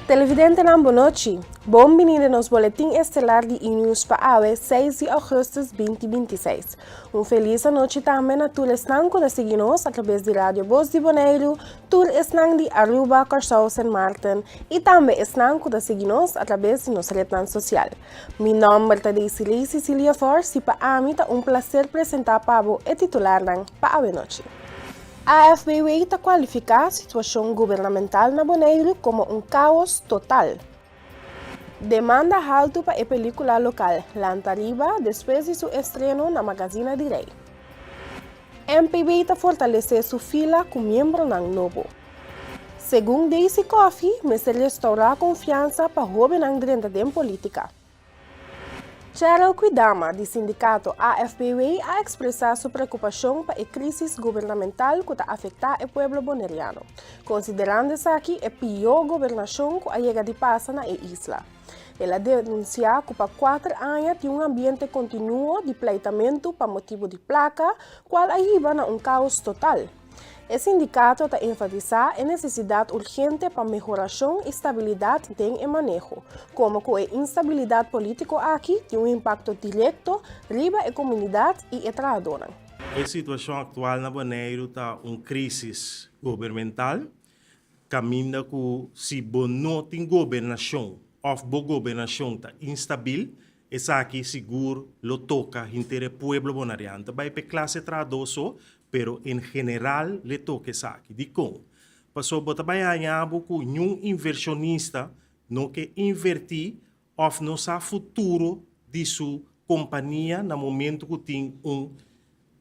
Televidentenan bon nochi. Bon bini den nos boletin estelar di E-News pa awe, 6 di augustus 2026. Un felis anochi tambe na tur esnan ku ta sigui nos atrabes di Radio Bos di Boneiru, tur esnan di Aruba, Kòrsou, Sint Maarten i tambe esnan ku ta sigui nos atrabes di nos retnan sosial. Mi nòmber ta Desiree Cecilia Forst i pa ami ta un plaser presentá pa bo e titularnan pa awe nochi. AFBW ta kualifiká situashon gubernamental na Boneiru komo un káos total. Demanda haltu pa e pelíkula lokal Lanta Riba despues di su estreno na Magazina di Rei. MPB ta fortalesé su fila ku miembronan nobo. Segun Daisy Coffie, mester restourá konfiansa pa hóbennan drenta den polítika. Cheryl Kwidama di sindikato AFBW a ekspresá su preokupashon pa e krísis gubernamental ku ta afektá e pueblo boneriano, konsiderando esaki e pió gobernashon ku a yega di pasa na e isla. El a denunsiá ku pa kuater aña tin un ambiente kontinuo di pleitamentu pa motibu di plaka, kual a hiba na un kaos total. E sindikato ta enfatisá e nesesidat urgente pa mehorashon i stabilidat den e maneho, komo ku e instabilidat polítiko aki tin un impakto direkto riba e komunidat i e trahadónan. E situashon aktual na Boneiru ta un krísis gobermental, kaminda ku si bo no tin gobernashon òf bo gobernashon ta instabil, Esaki sigur lo toca henter e pueblo bonariano. Ta bay p'e clase trahadó so, pero en general le toca esaki. Dicon? Pasobra bo ta bay haña bo cu niun inversionista no ke inverti of no sa futuro di su compania na momento cu tin un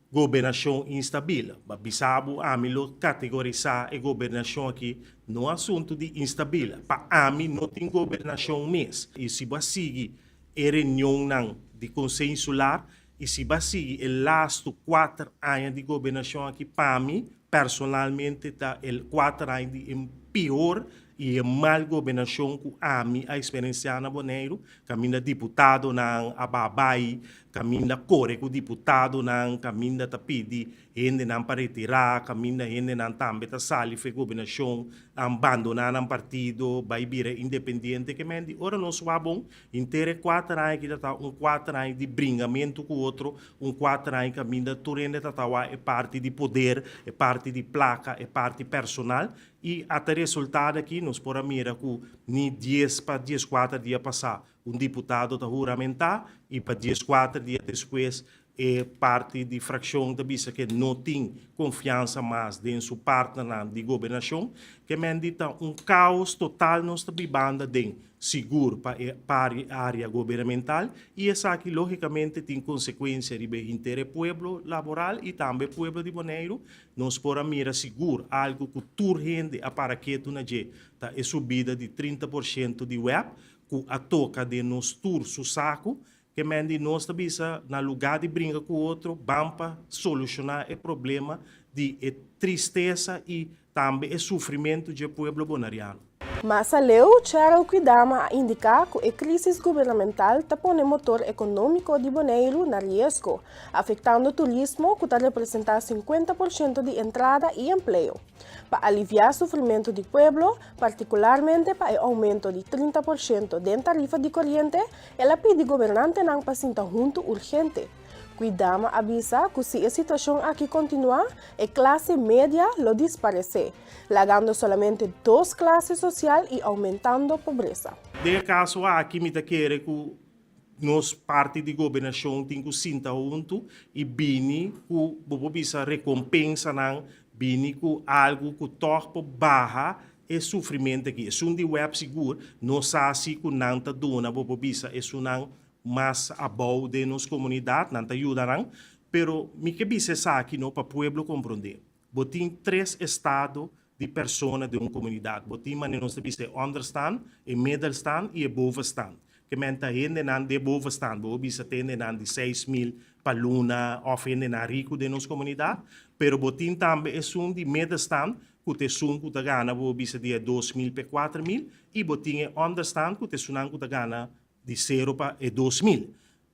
Gobernacion instabil. Ba bisa bo ami lo categorisa e gobernacion aki no asunto di instabil. Pa ami no tin gobernacion mes. Y si bo a sigui e reunionnan di Conseho Insular y si bo a sigui e lastu cuater aña di gobernacion aki pa mi personalmente ta e cuater aña di e pihor y e mal gobernacion cu ami a experiencia na Boneiru. Caminda diputadonan a ba bay, caminda core cu diputadonan, caminda ta pidi hendenan pa retira, caminda hendenan tambe ta sali for e gobernacion, a bandona nan partido, bay bira independiente. Ke men di ora nos wak bon, henter e cuater aña aki ta ta un cuater aña di bringamento cu otro, un cuater aña caminda tur hende ta ta wak e parti di poder, e parti di placa, e parti personal. I ata resultado aki nos por a mira ku ni dies pa dieskuater dia pasá un diputado ta huramentá i pa dieskuater dia despues e parti di frakshon ta bisa ke no tin konfiansa mas den su partnernan di gobernashon. Ke men di ta un kaos total nos ta bibanda den sigur pa e área gobernamental i esaki lógikamente tin konsekuensia riba e henter e pueblo laboral i tambe e pueblo di Boneiru. Nos por a mira sigur algu ku tur hende a para ketu na dje, ta e subida di 30% di web ku a toka den nos tur su saku. Ke men di nos ta bisa na lugá di bringa ku otro, ban pa solushoná e problema di e tristesa i tambe e sufrimentu dje pueblo bonariano. Mas aleu, Cheryl Kwidama a indiká ku e krísis gubernamental ta pone motor ekonómiko di Boneiru na riesgo, afektando turismo ku ta representá 50% di entrada i empleo. Pa aliviá sufrimentu di pueblo, partikularmente pa e oumento di 30% den tarifa di koriente, el a pidi gobernantenan pa sinta huntu urgente. Kwidama a bisa ku si e situashon aki kontinuá, e klase media lo disparesé, lagando solamente dos klase sosial i oumentando pobresa. Den e kaso aki mi ta kere ku nos parti di gobernashon tin ku sinta huntu i bini ku bo por bisa rekompensanan, bini ku algu ku tòg por baha e sufrimentu aki. Esun di web sigur no sa si ku nan ta duna bo por bisa esunnan mas abou den nos komunidat, nan ta yuda nan, pero mi ke bisa esaki no pa pueblo komprondé. Bo tin tres estado di persona den un komunidat. Bo tin manera nos ta bisa e onderstand, e middelstand i e bovenstand. Ke men ta hendenan den bovenstand, bo por bisa ta hendenan di 6000 pa luna òf hendenan riku den nos komunidat, pero bo tin tambe esun di middelstand ku ta esun ku ta gana bo por bisa di e 2000 pa e 4000 i bo tin e onderstand ku ta esunnan ku ta gana di sero pa e 2000.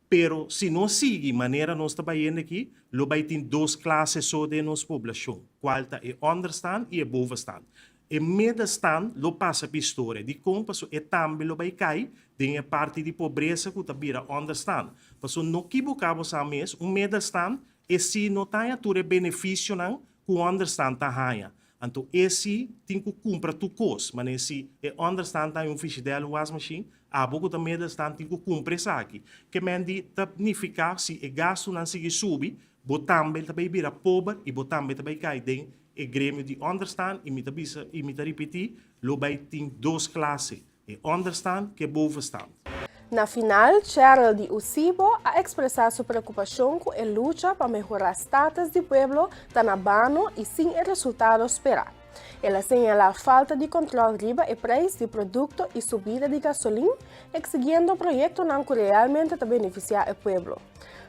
Pero si nos sigui manera nos ta bayendo aki, lo bay tin dos clase so den nos poblacion, cual ta e onderstand y e bovenstand. E middenstand lo pasa pa historia. Dikon? Pasobra e tambe lo bai kai den e parti di pobresa ku ta bira onderstand. Pasobra no kibuká bo sa mes, un middenstand e si no ta haña tur e benefisionan ku un onderstand ta haña. Anto e si tin ku kumpra tur kos. Manera si e onderstand ta haña un fishidèl, un wasmashin, abo ku ta middenstand tin ku kumpra esaki. Ke men di ta nifiká si e gastunan sigui subi, bo tambe ta bai bira pober i bo tambe ta bai kai den e gremio di onderstand i mi ta bisa i mi ta ripití, lo bai tin dos klase, e onderstand ku e bovenstand. Na final, Cheryl di USIBO a ekspresá su preokupashon ku e lucha pa mehorá status di pueblo ta na bano i sin e resultado sperá. El a señalá falta di kòntròl riba e preis di produkto i subida di gasolin, eksigiendo proyektonan ku realmente ta benefisiá e pueblo.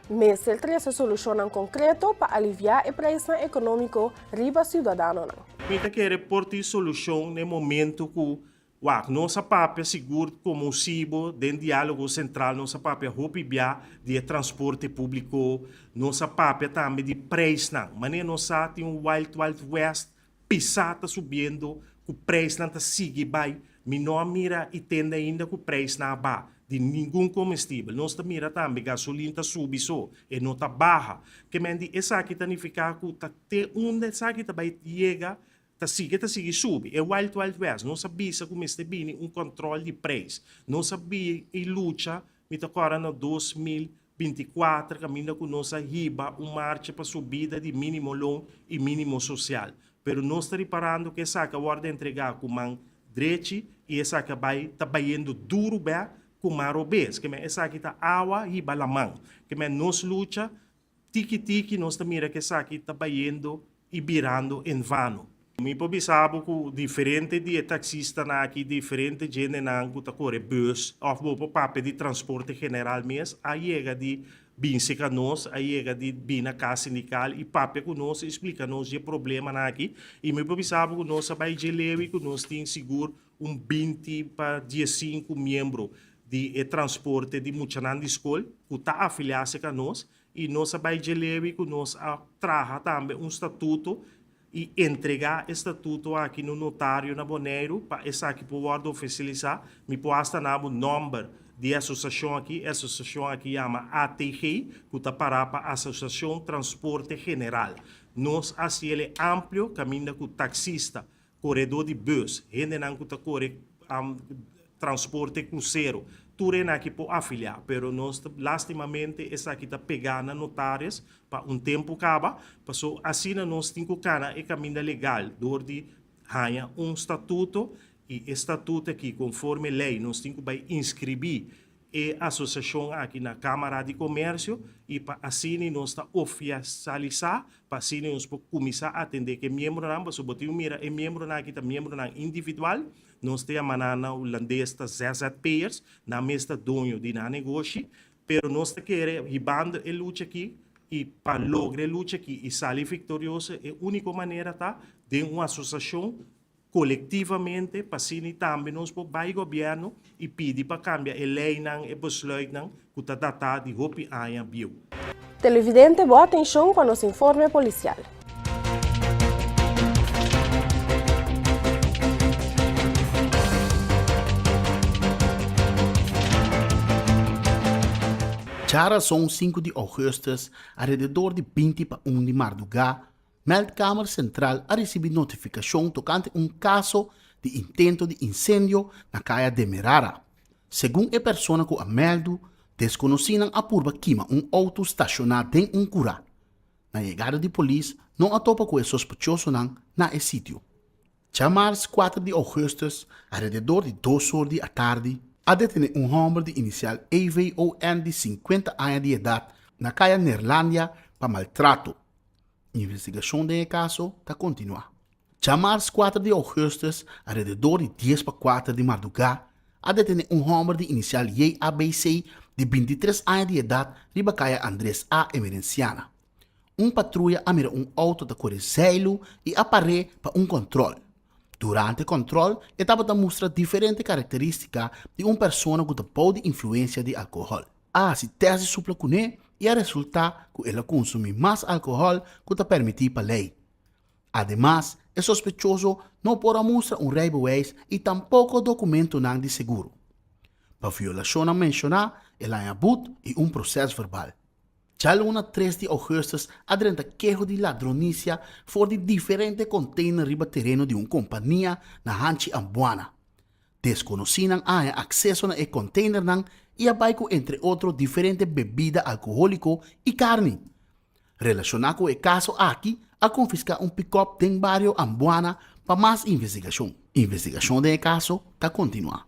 Mester trese solushonnan konkreto pa aliviá e preisnan ekonómiko riba siudadanonan. Mi ta kere por tin solushon na e momento ku wak nos a papia sigur komo un sibo den Diálogo Sentral nos a papia hopi bia di e transporte públiko, nos a papia tambe di preisnan. Manera nos sa tin un wild wild west pisá ta subiendo ku preisnan ta sigui bai. Mi no a mira i tende ainda ku preisnan a ba di ningun komestibel. Nos ta mira tambe gasolin ta subi so, e no ta baha. Ke men di esaki ta nifiká ku ta te unda esaki ta bai yega ta sigui ta sigui subi. E wild wild west. Nos a bisa ku mester bini un kòntròl di preis. Nos a bi i lucha Mi ta kòrda na 2024 kaminda ku nos a hiba un marcha pa subida di mínimo loon i mínimo sosial. Pero nos ta riparando ku esaki a wòrdu entregá ku man drechi i esaki a bai ta bayendo duru bèk ku man robes. Ke men esaki ta awa hiba laman. Ke men nos lucha Tiki tiki nos ta mira ku esaki ta bayendo i birando en vano. Mi por bisa bo ku diferente di e taksistanan aki, diferente djendenan ku ta kore bus òf bo por papia di transporte general mes a yega di bin serka nos, a yega di bin na kas sindikal i papia ku nos i splika nos dje problemanan aki. I mi por bisa bo ku nos a bai dje leu i ku nos tin sigur un 20 pa 15 miembro di e transporte di muchanan di skol ku ta afiliá serka nos i nos a bai dje lewi ku nos a traha tambe un statuto i entregá e statuto aki na un notario na Boneiru pa esaki por wòrdu ofisialisá. Mi por hasta na bo nòmber di e asosiashon aki, e asosiashon aki yama ATG ku ta pará pa Asosiashon Transporte General. Nos a hasi el e amplio kaminda ku taksista, Koredó di bus, hendenan ku ta kore transporte krusero, tur hende aki por afiliá, pero nos ta lastimamente esaki ta pegá na notaris pa un tempu kaba, paso asina nos tin ku kana e kaminda legal dor di haña un statuto i e statuto aki konforme lei nos tin ku bai inskribí e asosiashon aki na Kámara di Komersio i pa asina nos ta ofiasalisá, pa asina nos por kuminsá atendé ku e miembronan, pasobra bo tin ku mira e miembronan aki ta miembronan individual, nos ta yama nan na hulandes ta zzp'ers, nan mes ta doño di nan negoshi, pero nos ta kere hibando e lucha aki i pa logra e lucha aki i sali viktorioso e úniko manera ta den un asosiashon Kolektivamente pa asina tambe nos por bai gobièrnu i pidi pa kambia e leinan, e besluitnan ku ta datá di hopi aña bieu. Televidente bo atenshon pa nos informe polisial. Djarason 5 di ougùstùs, alrededor di 20 pa un di mardugá, Meldkamer Sentral a risibí notifikashon tokante un kaso di intento di insendio na Kaya Demerara. Segun e persona ku a mèldu, deskonosínan a purba kima un outo stashoná den un kurá. Na yegada di polis no a topa ku e sospechosonan na e sitio. Djamars 4 di ougùstùs, alrededor di dos or di atardi, a detené un hòmber di inisial EVON di 50 aña di edat na Kaya Neerlandia pa maltrato. Investigashon den e kaso ta kontinuá. Djamars 4 di ougùstùs, alrededor di dies pa kuater di mardugá, a detené un hòmber di inisial JABC di 23 aña di edat riba kaya Andres A. Emerenciana. Un patruya a mira un outo ta kore zeilu i a par'é pa un kòntròl. Durante kòntròl e tabata mustra diferente karakterístika di un persona ku ta bou di influensia di alkohòl. A hasi tèst di supla kuné i a resultá ku el a kunsumí mas alkohòl ku ta permití pa lei. Ademas, e sospechoso no por a mustra un rijbewijs i tampoko dokumentonan di seguro. Pa violashonnan menshoná, el haña but i un prosèsverbal. Djaluna tres di ougùstùs a drenta keho di ladronisia for di diferente konteiner riba tereno di un kompania na Hanchi Ambuana. Deskonosínan a haña akseso na e konteinernan i a bai ku entre otro diferente bebida alkohóliko i karni. Relashoná ku e kaso aki a konfiská un pikòp den bario Ambuana pa mas investigashon. Investigashon den e kaso ta kontinuá.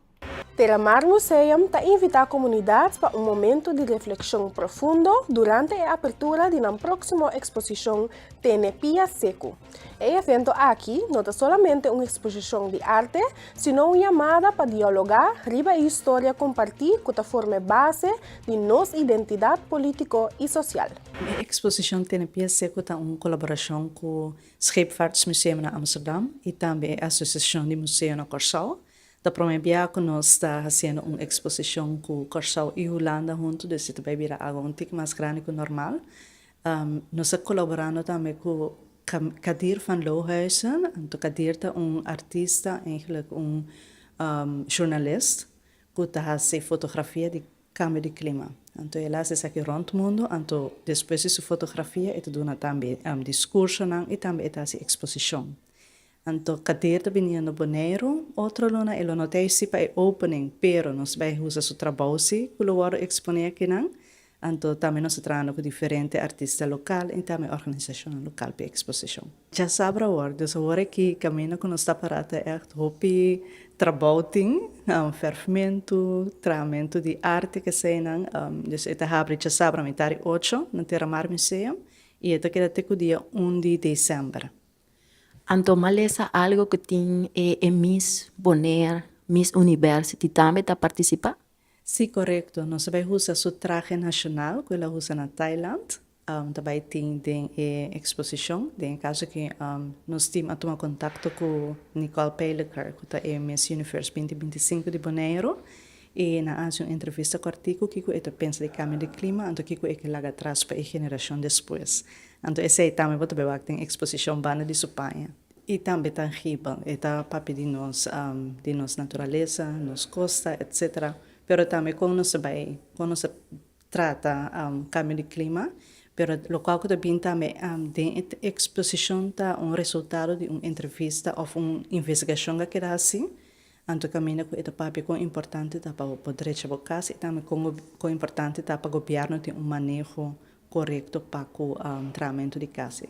Terramar Museum ta invitá komunidat pa un momento di reflekshon profundo durante e apertura di nan próksimo eksposishon Tene Pia Seku. E evento aki no ta solamente un eksposishon di arte, sino un yamada pa dialogá riba e historia kompartí ku ta forma e base di nos identidat polítiko i sosial. E eksposishon Tene Pia Seku ta un kolaborashon ku Scheepvaartsmuseum na Amsterdam i tambe e Asosiashon di Museo na Kòrsou. Ta promé bia ku nos ta hasiendo un eksposishon ku Kòrsou i Hulanda huntu, dus e ta bai bira algu un tik mas grandi ku normal. Nos ta kolaborando tambe ku Kadir van Lohuizen, anto Kadir ta un artista, eigenlijk un journalist ku ta hasi fotografia di kambio di klima. Anto el a hasi esaki rònt mundu, anto despues di su fotografia e ta duna tambe diskursonan i tambe e ta hasi eksposishon. Anto Kadir ta biniendo Boneiru otro luna, e lo no ta ei si pa e opening, pero nos bai usa su trabou si ku lo wòrdu eksponé akinan. Anto tambe nos ta trahando ku diferente artista lokal i tambe organisashonnan lokal pa e eksposishon. Djasabra awor, dus awor aki kaminda ku nos ta pará ta ègt hopi trabou tin, fèrfmentu, trahamentu di arte keseinan. Dus e ta habri djasabra mitar di ocho na Terramar Museum i e ta keda te ku dia un di desèmber. Anto m'a lesa algo ku tin e e Miss Bonaire, Miss University tambe ta partisipá? Sí, korekto. Nos ta bai usa su trahe nashonal ku el a usa na Thailand. Ta bai tin den e eksposishon. Den e kaso aki nos tim a tuma kontakto ku Nicole Pijleker ku ta e Miss Universe 2025 di Boneiru i nan a hasi un entrevista kòrtiku kiko e ta pensa di kambio di klima anto kiko e ke laga atras pa e generashon despues. Anto esei tambe bo ta bai wak den eksposishon banda di su paña. I tambe tangibel. E ta papia di nos, di nos naturalesa, nos kosta, etsetera. Pero tambe kon nos ta bai, kon nos ta trata kambio di klima. Pero lokual ku ta bin tambe den e eksposishon ta un resultado di un entrevista òf un investigashon ku a keda hasi. Anto kaminda ku e ta papia kon importante ta pa bo por drecha bo kas i tambe kon kon importante ta pa gobièrnu tin un maneho korekto pa ku trahamentu di kas.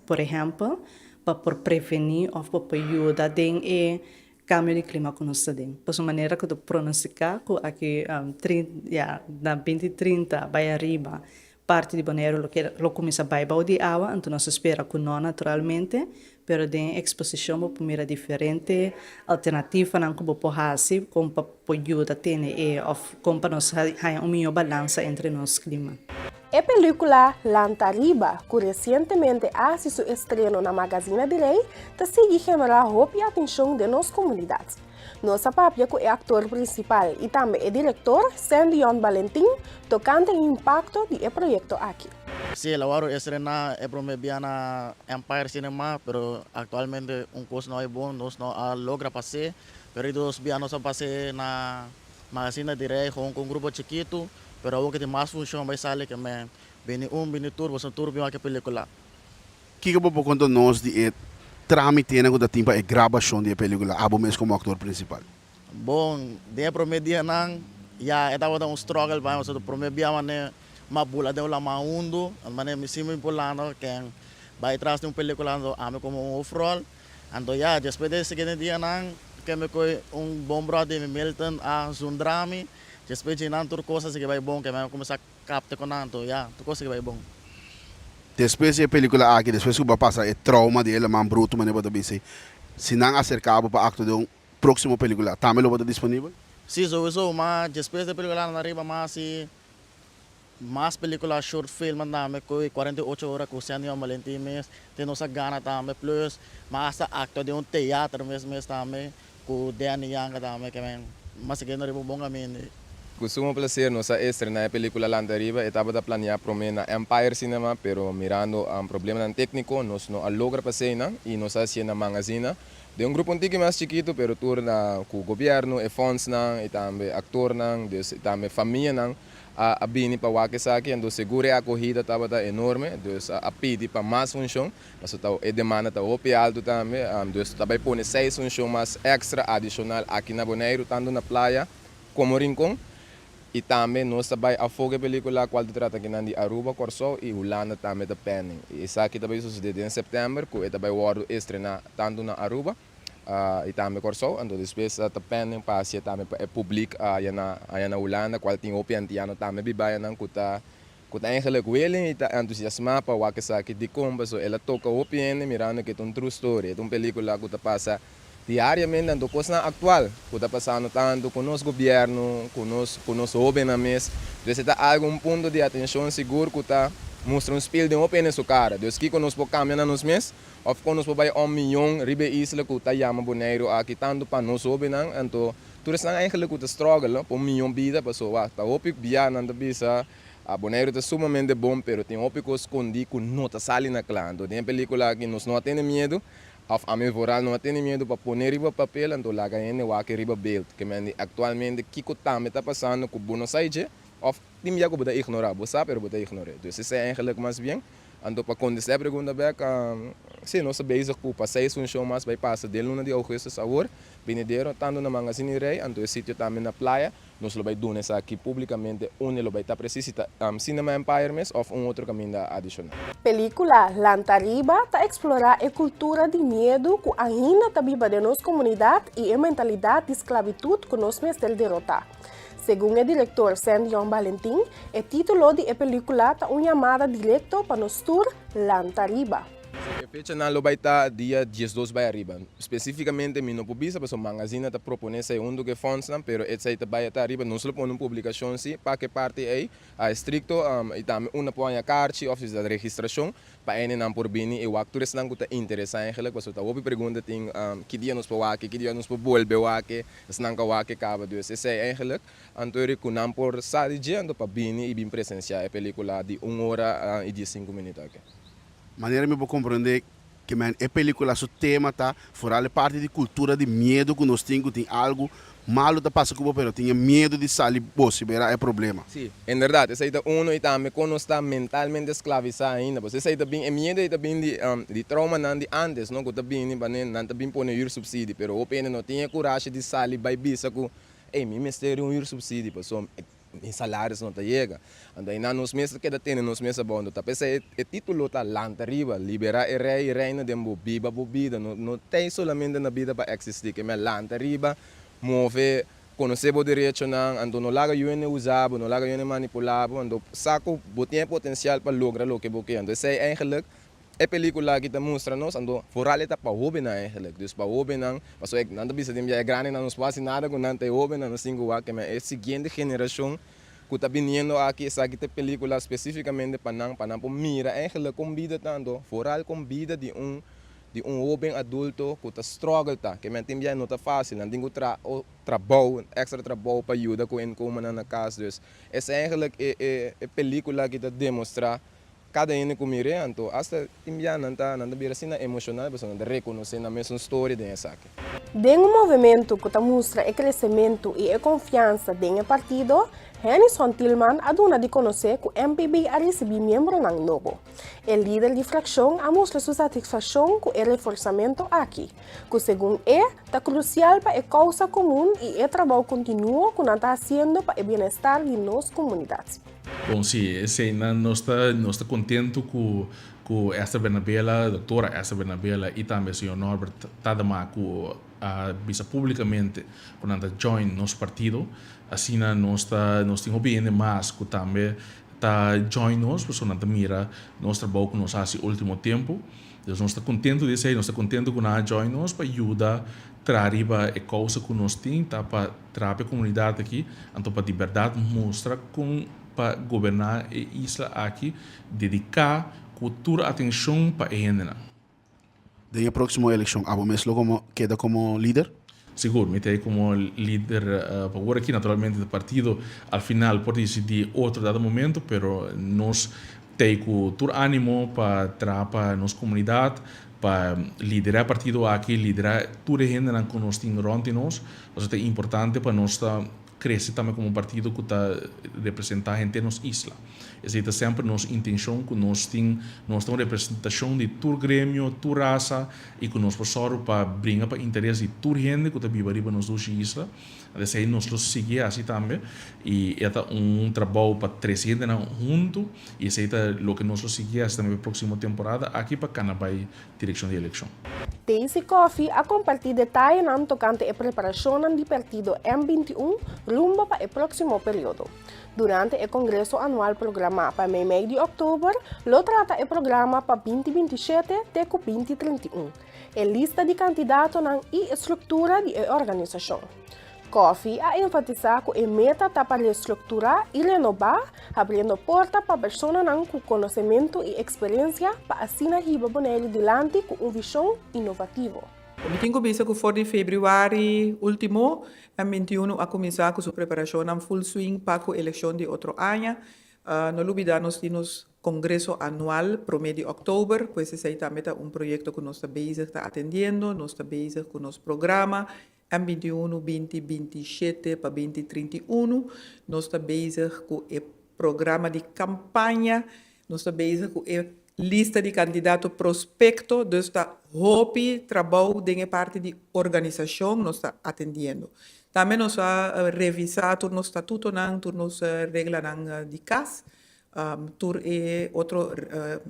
Por ehèmpel, pa por prevení òf pa por yuda den e kambio di klima ku nos ta den. Pasobra manera ku ta pronostiká ku aki ya na binti trinta bai ariba parti di Boneiru lo keda lo kuminsá bai bou di awa, anto nos ta spera ku no naturalmente, pero den e eksposishon bo por mira diferente alternativanan ku bo por hasi kon pa por yuda tene e òf kon pa nos haña un mihó balansa entre nos klima. E pelíkula Lanta Riba, ku resientemente a hasi su estreno na Magazina di Rei, ta sigui generá hopi atenshon den nos komunidat. Nos a papia ku e aktor prinsipal i tambe e direktor, Sandion Balentin, tokante e impakto di e proyekto aki. Sí, el a wòrdu estrená e promé bia na Empire Cinema, pero aktualmente un kos no a bon, nos no a logra pas'é. Pero e dos bia nos a pas'é na Magazina di Rei gewoon ku un grupo chikitu, pero awor ku tin mas funshon bai sali ke men bini un bini tur, boso tur bin wak e pelikula. Kiko bo por konta nos di e trámitenan ku ta tin pa e grabashon di e pelíkula, abo mes komo aktor prinsipal? Bon, den e promé dianan ya e tabata un struggle pa mi, pasobra promé bia manera m'a bula den un laman hundu, manera mi sinti mi bulando ken bai tras di un pelíkula anto ami komo un hoofdrol. Anto ya, despues di e siguiente dianan ke mi koe un bon bròder di mi Milton a zundra mi, despues dje nan tur kos a sigui bai bon, ke mi a kuminsá Kapte ku nan anto, ya, tur kos a bai bon. Despues di e pelikula aki, despues ku bo a pasa e trauma di e laman brutu manera bo ta bisa, si nan aserka bo pa aktua den un próksimo pelikula, tambe lo bo ta disponibel? Sí, souiso, ma despues di e pelikula nan ariba mas i mas pelikula short film tambe ku e 48 ora ku Sandy Juan Valentin mes tin nos a gana tambe plus ma hasta aktua den un teater mes mes tambe ku Danny Yanga tambe ke men mas a keda riba un bon kaminda. Ku sumo plaser nos a estrená e pelíkula Lanta Riba. E tabata planeá promé na Empire Cinema, pero mirando problemanan tékniko nos no a logra pa eseinan i nos a hasié na Mangazina den un grupo un tiki mas chikitu, pero tur na ku gobièrnu, e fondsnan i tambe aktornan, dus i tambe famianan a bini pa wak esaki. Anto segur e akohida tabata enorme, dus a pidi pa mas funshon, pasobra e demanda ta hopi altu tambe. Dus ta bai pone seis funshon mas èkstra adishonal aki na Boneiru, tantu na playa Komo Rincon y tambe nos ta bay afo cu e pelicula cual ta trata kinan di Aruba, Corsou y Hulanda tambe ta pending. Y esaki ta bay sucede den september cu e ta bay wordo estrena tanto na Aruba y tambe Corsou. Anto despues ta pending pa haci'e tambe pa e public aya na aya na Hulanda cual tin hopi Antiano tambe biba ayanan cu ta cu ta eigenlijk willing y ta entusiasma pa wak esaki. Dicon? Pasobra el a toca hopi hende mirando cu e ta un true story, e ta un pelicula cu ta pasa Diariamente anto kosnan aktual ku ta pasando tantu ku nos gobièrnu, ku nos ku nos hóbennan mes. Dus e ta algu un punto di atenshon sigur ku ta mustra un spil den hopi hende su kara. Dus kiko nos por kambia na nos mes òf kon nos por bai un miyon riba e isla ku ta yama Boneiru aki tantu pa nos hóbennan anto tur esnan eigenlijk ku ta struggle pa un miyon bida pasobra wak ta hopi bia nan ta bisa Boneiru ta sumamente bon pero tin hopi kos skondí ku no ta sali na kla. Anto den e pelikula aki nos no a tene miedu. Of ami vooral no a tene miedu pa pone riba papel anto laga hende wak riba beeld. Ke men di actualmente kiko tambe ta pasando ku bo no sa dje of tin bia ku bo ta ignora. Bo sa pero bo ta ignor'é. Dus esei eigenlijk mas bien. Anto pa kontestá e pregunta bek, si nos ta bezig ku pa seis funshon mas bai pasa den luna di augustus awor benidero tantu na Mangazini Rey anto e sitio tambe na Playa. Nos lo bai duna esaki públikamente unda lo bai ta presis si ta Cinema Empire mes òf un otro kaminda adishonal. Pelíkula Lanta Riba ta eksplorá e kultura di miedu ku ainda ta biba den nos komunidat i e mentalidat di sklabitut ku nos mester derotá. Segun e direktor Sandion Balentin, e título di e pelíkula ta un yamada direkto pa nos tur lanta riba. E fechanan lo bai ta dia 12 bai ariba. Spesifikamente mi no por bisa pasobra Mangazina ta propone esei huntu ku e fondsnan, pero esei ta bai ta ariba. Nos lo pone un publikashon si pa ku e parti ei a estrikto i tambe unda por haña karchi òf si ta registrashon pa hendenan por bini i wak tur esnan ku ta interesá eigenlijk pasobra ta hopi pregunta tin ki dia nos por wak-e, ki dia nos por bolbe wak-e, esnan ku a wak-e kaba. Dus esei eigenlijk anto eri ku nan por sa di dje anto pa bini i bin presensiá e pelikula di un ora i diesinku minüt aki. Manera mi por comprende ke men e pelicula su tema ta foral e parti di cultura di miedo cu nos tin cu tin algo malo ta pasa cu bo pero tin e miedo di sali bo si bera e problema. Sí, inderdaad, esei ta uno y tambe con nos ta mentalmente sclavisa ainda, pasobra esei ta bin, e miedo ei ta bin di di traumanan di antes, no, cu ta bini panen nan ta bin pone huursubsidie, pero hopi hende no tin e curashi di sali bay bisa cu, ey, mi mester di un huursubsidie pasobra Mi salaris no ta yega. Anto einan nos mes ta keda tene nos mes abou. Anto ta p'esei e titulo ta Lanta Riba, Liberá e Rei i Reina den bo, biba bo bida. No no t'ei solamente na bida pa eksistí, ke men lanta riba, move, konosé bo derechonan, anto no laga yuende usa bo, no laga yuende manipulá bo, anto sa ku bo tin e potensial pa logra loke bo ke. Anto esei eigenlik E pelicula aki ta mustra nos, anto vooral e ta pa hobennan eigenlijk. Dus pa hobennan, pasobra nan ta bisa den bia e grandenan nos por haci nada cu nan, ta e hobennan nos tin cu wak. E siguiente generacion cu ta biniendo aki, esaki ta e pelicula specificamente pa nan, pa nan por mira eigenlijk con bida ta, anto vooral con bida di un di un hoben adulto cu ta struggle ta. Ke men tin bia no ta facil, nan tin cu traha trabou, extra trabou pa yuda cu inkomennan na cas. Dus esey eigenlijk e e pelicula aki ta demostra. Kada hende ku mir'é, anto asta tin bia nan ta nan ta bira asina emoshonal pasobra nan ta rekonosé nan mesun storia den esaki. Den un movementu ku ta mustra e kresementu i e konfiansa den e partido, Hennyson Thielman a duna di konosé ku MPB a risibí miembronan nobo. E lider di frakshon a mustra su satisfakshon ku e reforsamentu aki, ku segun e, ta krusial pa e kousa komun i e trabou kontinuo ku nan ta hasiendo pa e bienestar di nos komunidat. Bon si, eseinan nos ta nos ta contento cu cu Esther Bernabela, doctora Esther Bernabela y tambe señor Norbert Tadema cu a bisa publicamente cu nan ta join nos partido. Asina nos ta nos tin hopi hende mas cu tambe ta join nos pasobra nan ta mira nos trabou cu nos a haci ultimo tempo. Dus nos ta contento di esey, nos ta contento cu nan a join nos pa yuda traha riba e causa cu nos tin ta pa Traha pa e komunidat aki, anto pa di bèrdat mustra kon pa goberná e isla aki, dediká ku tur atenshon pa e hendenan. Den e próksimo elekshon abo mes lo komo keda komo lider? Sigur, mi ta ei komo lider pa awor aki. Naturalmente e partido al final por disidí otro dado momento, pero nos ta ei ku tur ánimo pa traha pa nos komunidat, pa liderá e partido aki, liderá tur e hendenan ku nos tin rònt di nos. Pasobra ta importante pa nos ta krese tambe komo un partido ku ta representá henter nos isla. Esei ta semper nos intenshon ku nos tin, nos ta un representashon di tur gremio, tur rasa i ku nos por sòru pa bringa pa interes di tur hende ku ta biba riba nos dushi isla. Esei nos lo sigui hasi tambe i e ta un trabou pa trese hendenan huntu i esei ta loke nos lo sigui hasi tambe pa e próksimo temporada aki pa kana bai direkshon di elekshon. Daisy Coffie a kompartí detayenan tokante e preparashonnan di partido M 21 rumbo pa e próksimo periodo. Durante e kongreso anual programá pa meimei di òktober, lo trata e programa pa 2027 te ku 2031, e lista di kandidatonan i e struktura di e organisashon. Coffie a enfatisá ku e meta ta pa restrukturá i renobá, habriendo porta pa personanan ku konosementu i eksperensia pa asina hiba Boneiru dilanti ku un vishon inovativo. Mi tin ku bisa ku for di febrüari último, M 21 a kuminsá ku su preparashonnan full swing pa ku elekshon di otro aña. No lubidá nos tin nos kongreso anual promé di òktober, pues esei tambe ta un proyekto ku nos ta bezig ta atendiendo, nos ta bezig ku nos programa M 21, 20, 27 pa 20, 31, nos ta bezig ku e programa di kampaña, nos ta bezig ku e lista di kandidato prospekto, dus ta hopi trabou den e parti di organisashon nos ta atendiendo. Tambe nos a revisá tur nos statutonan, tur nos reglanan di kas, Tur e otro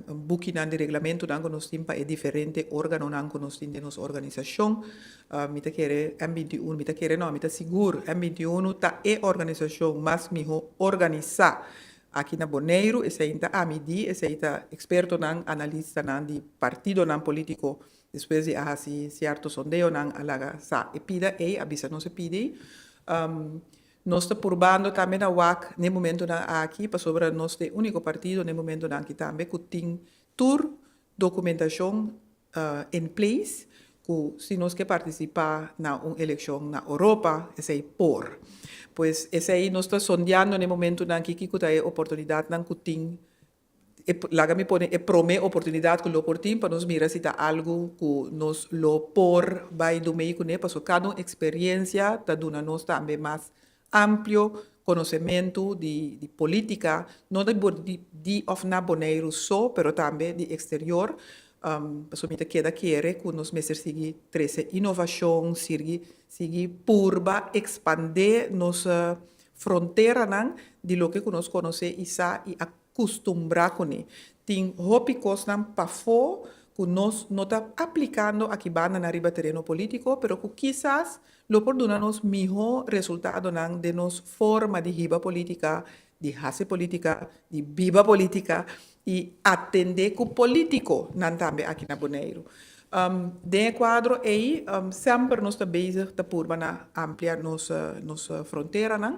bukinan di reglamentonan ku nos tin pa e diferente organonan ku nos tin den nos organisashon. Mi ta kere M 21, mi ta kere no, mi ta sigur M 21 ta e organisashon mas mihó organisá aki na Boneiru. Esei ta ami di, esei ta ekspertonan, analistanan di partidonan polítiko despues di a hasi sierto sondeonan a laga sa e pida ei, a bisa nos e pida ei. Nos ta purbando tambe na wak n'e momentonan aki pasobra nos ta e úniko partido n'e momentonan aki tambe ku tin tur dokumentashon in place ku si nos ke partisipá na un elekshon na Oropa esei por. Pues esei nos ta sondeando n'e momentonan aki kiko ta e oportunidatnan ku tin E laga mi pone e prome oportunidat ku lo por tin pa nos mira si ta algu ku nos lo por bai dumei kuné pasobra kada un eksperensia ta duna nos tambe mas amplio konosementu di di politika no di di di òf na Boneiru so pero tambe di eksterior pasobra mi ta keda kere ku nos mester sigui trese inovashon sirgi sigui purba ekspandé nos Fronteranan di loke ku nos konosé i sa i a kustumbrá kuné. Tin hopi kosnan pafó ku nos no ta aplikando aki banda na riba tereno polítiko, pero ku kisas lo por duna nos mihó resultadonan den nos forma di hiba polítika, di hasi polítika, di biba polítika i atendé ku polítikonan tambe aki na Boneiru. Den e kuadro ei semper nos ta bezig ta purba na amplia nos nos fronteranan.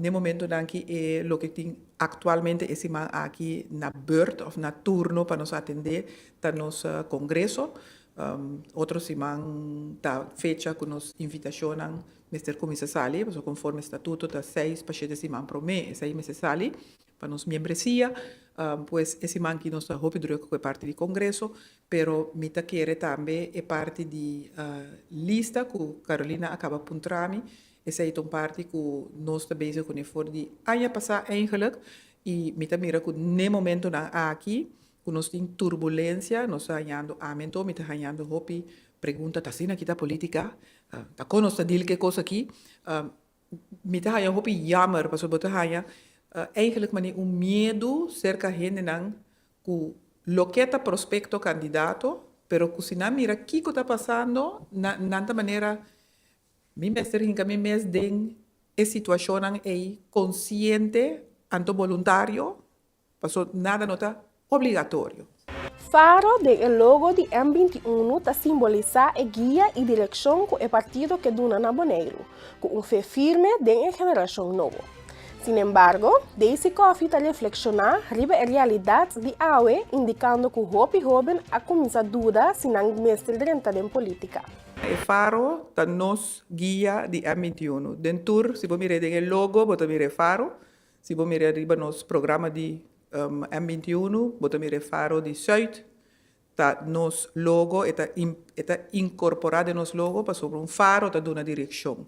Den momentonan ki e loke tin aktualmente e siman aki na beurt òf na turno pa nos atendé ta nos kongreso. Otro siman ta fecha ku nos invitashonnan mester kuminsá sali pasobra konforme statuto ta seis pa shete siman promé esei mester sali. Pa nos miembresia, pues e siman aki nos ta hopi druk ku e parti di kongreso, pero mi ta kere tambe e parti di lista ku Carolina a kaba puntra mi, esei ta un parti ku nos ta bezig kuné for di aña pasá eigenlijk i mi ta mira ku n'e momentonan aki ku nos tin turbulensia, nos ta hañando ami anto mi ta hañando hopi pregunta ta asina aki ta politica, ta kon nos ta deal ku e kos aki? Mi ta haña hopi jammer pasobra bo ta haña eigenlijk manera un miedu serka hendenan ku loke ta prospekto kandidato pero ku si nan mira kiko ta pasando nan ta manera mi mester hinka mi mes den e situashonnan ei konsiente anto boluntario Paso nada no ta obligatorio. Faro den e logo di M 21 ta simbolisá e guia i direkshon ku e partido ke duna na Boneiru, ku un fe firme den e generashon nobo. Sinembargo, Daisy Coffie ta reflekshoná riba e realidat di awe indikando ku hopi hóben a kuminsá duda si nan mester drenta den polítika. E faro ta nos guia di M 21. Den tur, si bo mir'é den e logo, bo ta mira e faro. Si bo mir'é riba nos programa di M 21, bo ta mira e faro di Zuid. Ta nos logo, e ta e ta incorpora den nos logo pasobra un faro ta duna direccion.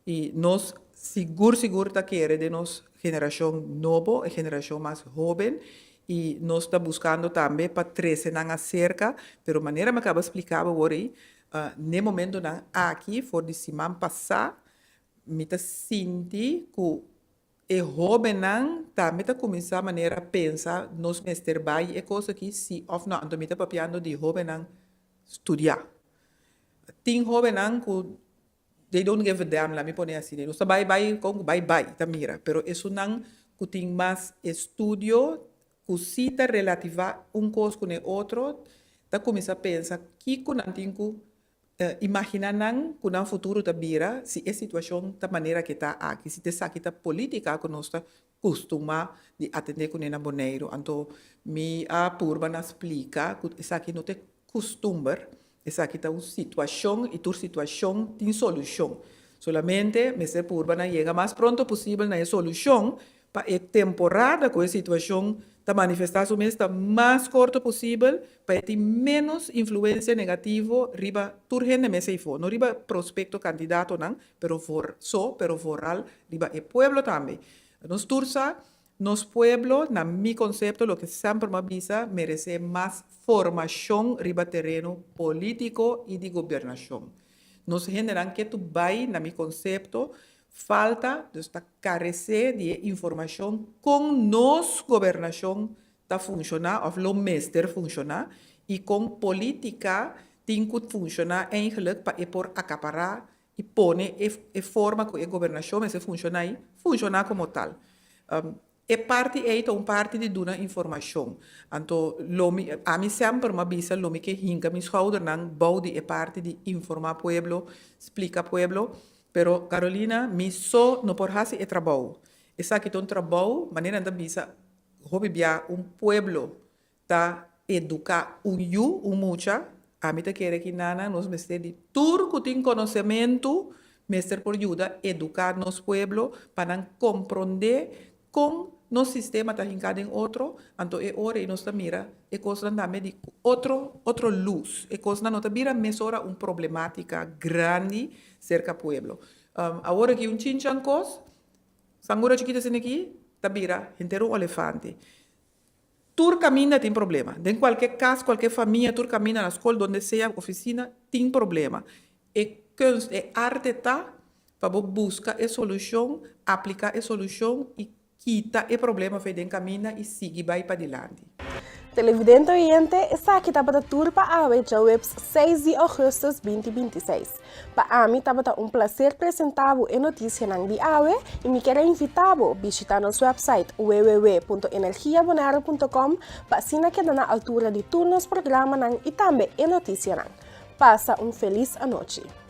Y nos sigur sigur ta kere den nos generacion nobo, e generacion mas hoben, y nos ta buscando tambe pa trece nan acerca, pero manera mi a caba splica bo awor ey, n'e momentonan aki for di siman pasa mi ta sinti cu E hóbennan tambe ta kuminsá manera pensa nos mester bai e kos aki si òf nò. Anto mi ta papiando di hóbennan studiá. Tin hóbennan ku they don't give a damn, laat mi pone asina. Nos ta bai bai kon ku bai bai ta mira. Pero esunnan ku tin mas estudio ku si ta relativá un kos ku n'e otro ta kuminsá pensa kiko nan tin ku Imagina nan ku nan futuro ta bira si e situashon ta manera ke ta aki, si ta esaki ta politika ku nos ta kustumá di atendé kuné na Boneiru. Anto mi a purba na splika ku esaki no ta e kustumber, esaki ta un situashon i tur situashon tin solushon. Solamente mester purba na yega mas pronto posibel na e solushon Pa e temporada ku e situashon ta manifestá su mes ta mas korto posibel pa e tin ménos influensia negativo riba tur hende mes eifó, no riba prospekto kandidatonan pero for so pero vooral riba e pueblo tambe. Nos tur sa, nos pueblo na mi konsepto loke semper mi a bisa meresé mas formashon riba tereno polítiko i di gobernashon. Nos hendenan ke tu bai na mi konsepto Falta, dus ta karesé di e informashon kon nos gobernashon ta funshoná òf lo mester funshoná i kon polítika tin ku funshoná eigenlik pa e por akapará i pone e forma ku e gobernashon mester funshoná ei funshoná komo tal. E parti ei ta un parti di duna informashon. Anto lo mi, ami semper m'a bisa lo mi ke hinka mi schoudernan bou di e parti di informá pueblo, splika pueblo. Pero Carolina, mi so no por hasi e trabou. Esaki ta un trabou, manera nan ta bisa hopi bia un pueblo ta eduká un yu, un mucha, ami ta kere ki nana nos mester di tur ku tin konosementu mester por yuda eduká nos pueblo pa nan komprondé kon nos sistema ta hinká den otro, anto e ora ei nos ta mira e kosnan tambe di otro otro lus, e kosnan no ta bira mesora un problemátika grandi serka pueblo. Awor aki un chinchan kos, sangura chikito asina aki ta bira henter un olefante. Tur kaminda tin problema. Den kualke kas, kualke famia, tur kaminda, na skol, donde sea, ofisina, tin problema. E kunst, e arte ta pa bo buska e solushon, aplika e solushon i kita e problema for den kaminda i sigui bai padilanti. Televidente oyente, esaki tabata tur pa awe djaweps seis di augustus binti 26. Pa ami tabata un placer presenta bo e noticianan di awe y mi kier a invita bo bishita nos website www.energiabonaire.com pa asina keda na altura di tur nos programanan y tambe e noticianan. Pasa un feliz anochi.